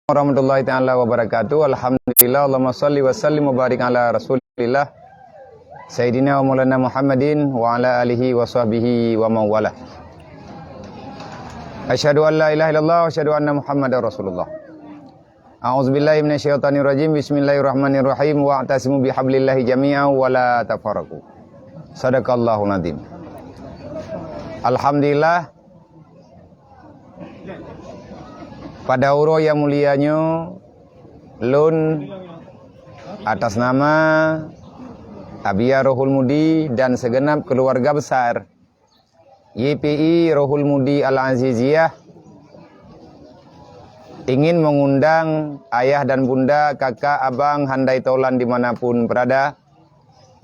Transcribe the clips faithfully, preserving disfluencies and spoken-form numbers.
warahmatullahi taala wabarakatuh. Alhamdulillah, Allahumma salli wa sallim wa barik ala Rasulillah, Sayyidina wa Maulana Muhammadin wa ala alihi wa sahbihi wa mawala. Asyhadu an la ilaha illallah wa asyhadu anna Muhammadar Rasulullah. A'udzubillahi minasyaitonirrajim. Bismillahirrahmanirrahim. Wa'tasimu bihablillahi jami'an wa la tafarraqu. Sadaqallahul azim. Alhamdulillah, pada uroe nyang mulia nyoe, lôn atas nama Abia Rohul Mudi dan segenap keluarga besar Y P I Rohul Mudi Al-Aziziyah ingin mengundang ayah dan bunda, kakak, abang, handai tolan di mana pun berada.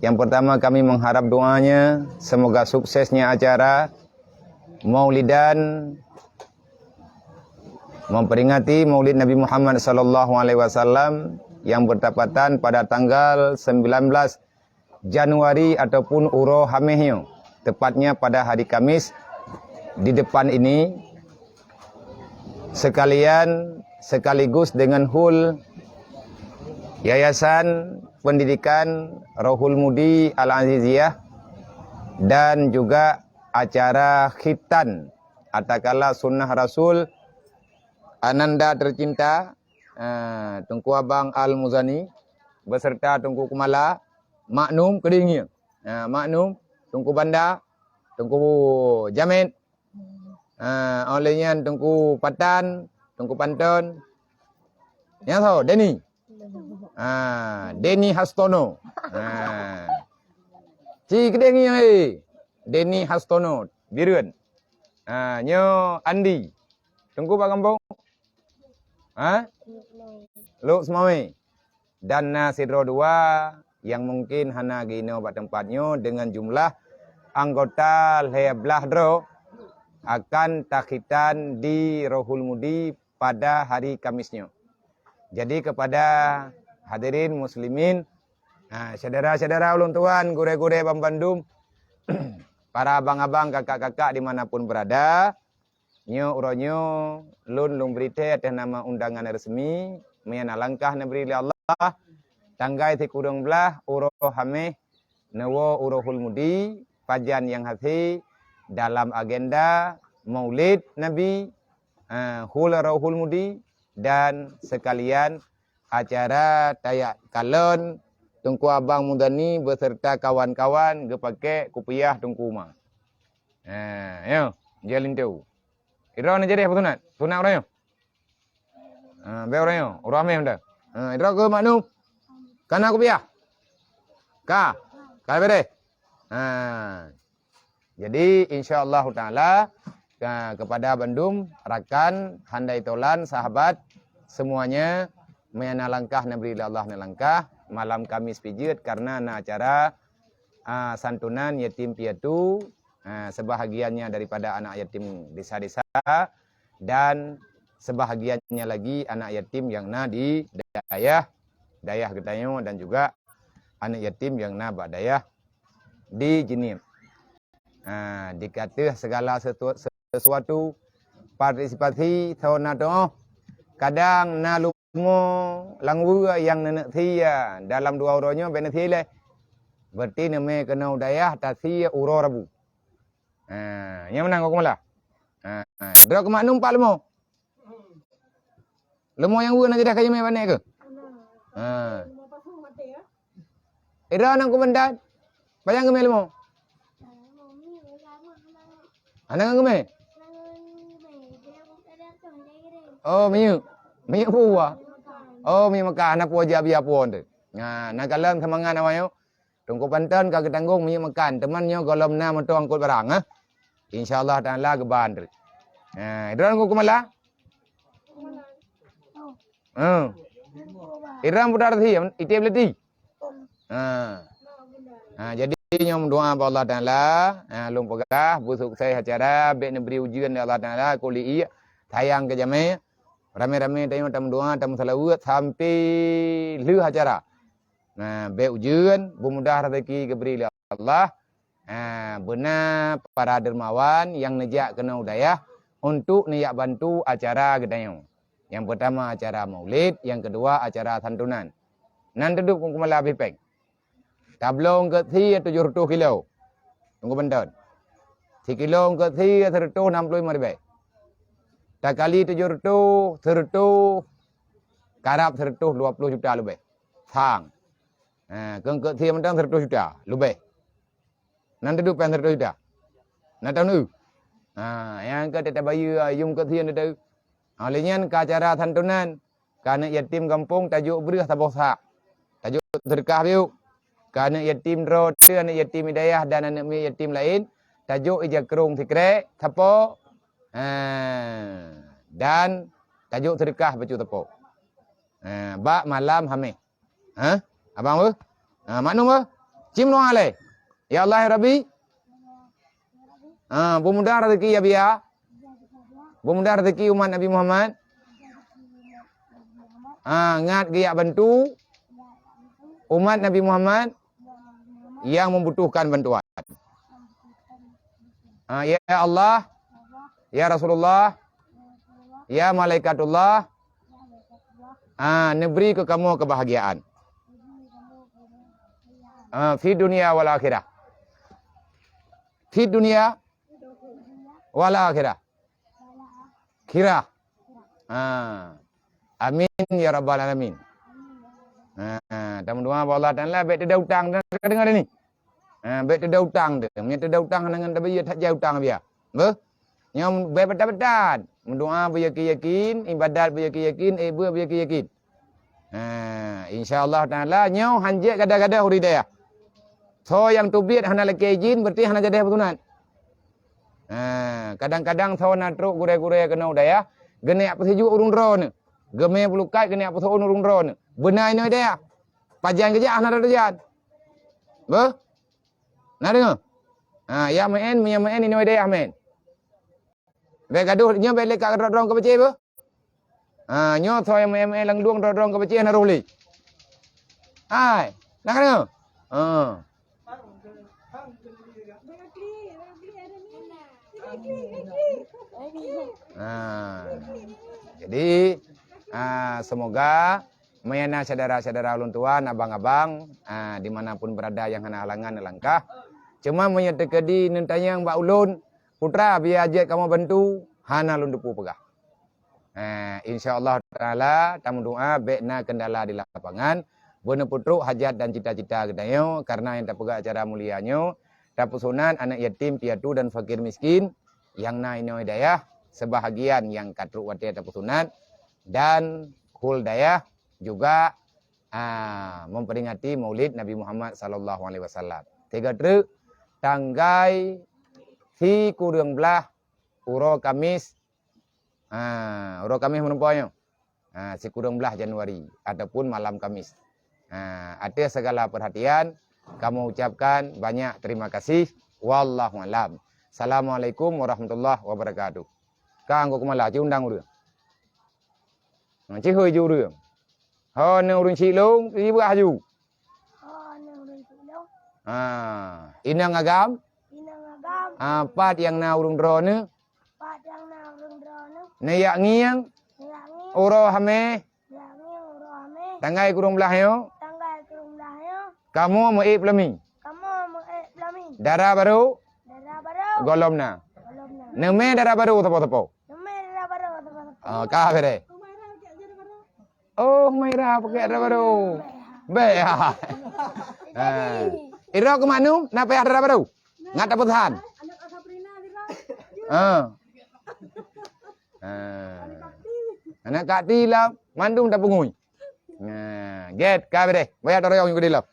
Yang pertama, kami mengharap doanya, semoga suksesnya acara Maulidan memperingati Maulid Nabi Muhammad sallallahu alaihi wasallam yang bertepatan pada tanggal sembilan belas Januari ataupun uroe Hameh nyoe, tepatnya pada hari Kamis di depan ini, sekalian sekaligus dengan hol Yayasan Pendidikan Rohul Mudi Al-Aziziyah dan juga acara khitan atakala sunnah Rasul Ananda tercinta, eh, Teungku Abang Al-Muzani beserta Teungku Kumala, Maknum Kedingie, eh, Maknum, Teungku Banda, Teungku Jamet, eh, oleh nyan Teungku Patan, Teungku Panton. Nyang soe? Denny. Ah, Denny Hastono. Ah. Ci Kedingie, eh. Denny Hastono, Bireuen. Ah, nyoe Andi. Teungku bak gampông? Ha? Luk Seumawe. Dan na sidroe dua nyang mungkin hana geuinoe bak teumpat nyoe, dengan jumlah anggota lhèe blaih droe akan takhitan di Rohul Mudi pada hari Kamis nyoe. Jadi kepada hadirin muslimin, ha, syedara-syedara ulôn tuan, gurèe-gurèe banmandum, para abang-abang, kakak-kakak di mana pun berada, nyoe uroe nyoe lôn, lôn bri thèe ateueh nama undangan resmi, meunan langkah neubri lé Allah, tanggai sikureueng blaih uroe Hameh neuwoe u Rohul Mudi, pajan nyang hase dalam agenda Maulid Nabi, eh, hol Rohul Mudi, dan sekalian acara tajak kalon Teungku Abang Muzani beserta kawan-kawan geupakèk kupiah Teungku Uma. Ha, nyoe, jeuet linto. Idroe na jadi apa sunat? Sunat uroe nyoe? Ha, bèk uroe nyoe. Uroe Hameh mantong. Ha, idroe keu Maknum. Ka na kupiah? Ka. Ka beureh. Ha. Jadi, insya Allah taala, ka-, kepada bandum rakan, handai tolan, sahabat, semuanya, meunan langkah neubri lé Allah nyan langkah, malam Kamis pih jeuet karena na acara, ah, santunan yatim piatu, ah, sebahagiannya daripada anak yatim desa-desa, dan sebahagiannya lagi anak yatim nyang na di dayah, dayah geutanyoe dan juga aneuk yatim nyang na bak dayah di Jeunieb. Ha, di ateueh segala sesu-, sesuatu, partisipasi, soe na tuoh, kadang na lumoe lam weue nyang neuneuk sie dalam dua uroe nyoe bèk neusie lé. Berarti neumè keunoe dayah tasie uroe Rabu. Ha, nyang meunan keu Kumala. Ha, ha. Droe keu Maknum pat lumoe. Lumoe nyang weue na jadah ka jimè bak nèk keuh? Ha. Ira nang kumandan. Pajan geumè lumoe? Hana geumè? Oh, minyeuk. Minyeuk peue? Oh, minyeuk Mekah. Hana peue, jak biya peue teuh. Nah, na kalon seumangat awak nyoe. Teungku Panton ka geutanggong minyeuk makan, teuma nyoe gohlom na moto angkot barang, eh. Insya Allah taala geuban treuk. Ha, droe Teungku Kumala? Ha. Idroe putar si, itém leti. Ha. Ha, jadi nyoe meudoa bak Allah Taala, ha, lôn peugah beusukses acara, bèk neubri ujeuen lé Allah Taala, keu li ié, sayang keu jamé. Ramé-ramé tanyoe tameudoa, tameuseulaweuet sampai lheueh acara. Nah, bèk ujeuen, beumudah rezeki geubri lé Allah. Ha, beuna para dermawan nyang neujak keunoe u dayah untuk neujak bantu acara geutanyoe. Nyang peutama acara maulid, nyang keudua acara santunan. Nan teudeup keu keumala bih péng. Tabloe eungkôt sie tujoh reutôh kilo. Teungku Banton. Sikilo eungkôt sie sireutôh nam ploh limong ribèe. Takali tujoh reutôh, sireutôh, karab sireutôh dua ploh juta leubeh. Sang. Ha, keu eungkôt sie mantong sireutôh juta leubeh. Nan teudeup péng sireutôh juta. Nan tahu neu? Ha, nyang ka teubayeue yum eungkôt sie teuh. Ha, lé nyan ka acara santunan. Keu aneuk yatim gampông tajok breueh saboh sak. Tajok seudeukah biuk. Keu aneuk yatim droe teuh, aneuk yatim hidayah dan aneuk miet yatim laén, tajok ija krông sikrek, sapo, eh, dan tajok seudeukah bacut sapo. Eh, bak malam Hameh. Ha? Abang beuh? Ha, maknum beuh? Cim doa lé. Ya Allah, ya Rabbi. Ha, peumudah rezeki ya Bia. Peumudah rezeki umat Nabi Muhammad. Ha, ngat geujak bantu umat Nabi Muhammad yang membutuhkan bantuan. Ha, ya Allah, ya Rasulullah, ya Malaikatullah, ha, neubri keu kamoe keubahgiaan. Ha, fi dunya wal akhirah. Fi dunya wal akhirah. Khirah. Ha. Amin ya rabbal alamin. Ha, tameudoa bak Allah Taala bèk teuda utang, ka deungoe ni. Ha, bèk teuda utang teuh. Meunyo teuda utang hana ngon tabaiet, that jai utang biya. Beuh? Nyoe bèk beuthat-beuthat. Meudoa beuyakin-yakin, ibadat beuyakin-yakin, ék beuet beuyakin-yakin. Ha, insya Allah Taala nyoe hanjeuet gadoh-gadoh ureueng dayah. Soe nyang teubiet hana lakèe idhin, berarti hana jadeh peusunat. Ha, kadang-kadang soe na trok gurèe-gurèe keunoe u dayah, geuneuk peusijuek ureueng droeneuh. Geumè peulukat geuneuk peuseuôn ureueng droeneuh. Beuna inoe dayah. Pajan geujak hana teujan. Beuh? Na deungoe? Ha, ya meu'en, meunyo meu'en inoe dayah meu'en. Bèk gadoh, nyoe bèk lé ka droe-droe keu peucé beuh. Ha, nyoe soe nyang meu'en-meu'en lam luwang droe-droe keu peucé na roh lé. Hai, na ka deungoe? Ha. Ha. Jadi, ha, semoga meunyo na syedara-syedara ulôn tuan, abang-abang, ha, di mana pun berada nyang hana halangan neulangkah. Cuma meunyo teukeudi neutanyong bak ulôn, "Putra, bia jeuet kamoe bantu," hana lôn teupeu peugah. Eh, insya Allah Taala, tameudoa bèk na kendala di lapangan, beuneupeutrok hajat dan cita-cita geutanyoe, karena nyang tapeugah acara mulia nyoe, tapeusunat aneuk yatim, piatu dan fakir miskin nyang na inoe dayah, sebahagian nyang ka trok watèe tapeusunat, dan kul dayah juga, ah, memperingati Maulid Nabi Muhammad sallallahu alaihi wasallam. Tiga trok tanggai sikureueng blaih uroe Kamis, ha, uroe Kamis meuneupo nyoe. Ha, sikureueng blaih Januari ataupun malam Kamis. Ha, atas segala perhatian, kamoe ucapkan banyak terima kasih. Wallahu alam. Assalamualaikum warahmatullahi wabarakatuh. Ka anggô keumala, ci undang ureueng. Ha, ci hôi ju ureueng. Ho, neu ureueng Cilong, ci beuah ju. Oh, neu ureueng Cilong. Ha, inong agam? Inong agam. Ha, pat nyang na ureueng droeneuh? Pat nyang na ureueng droeneuh? Neuyak ngieng? Neuyak ngieng? Uroe Hameh? Neuyak ngieng uroe Hameh? Tanggai kureueng blaih nyoe? Tanggai kureueng blaih nyoe? Kamoe meuék peulami? Kamoe meuék peulami? Dara barô? Dara barô? Gohlom na? Gohlom na? Neumè dara barô sapo-sapo? Neumè dara barô sapo-sapo? Oh, ka bèrèh. Oh, Humaira pakai dara barô. Bèk, ya. Ha. Iro keu maknum, na payah dara barô? Ngat tapeusahan. Ha. Ha. Aneuk kak ti lah, mandum tapeungui. Nah, gèt, ka bèrèh. Baya toroyong nyang keudeh lom.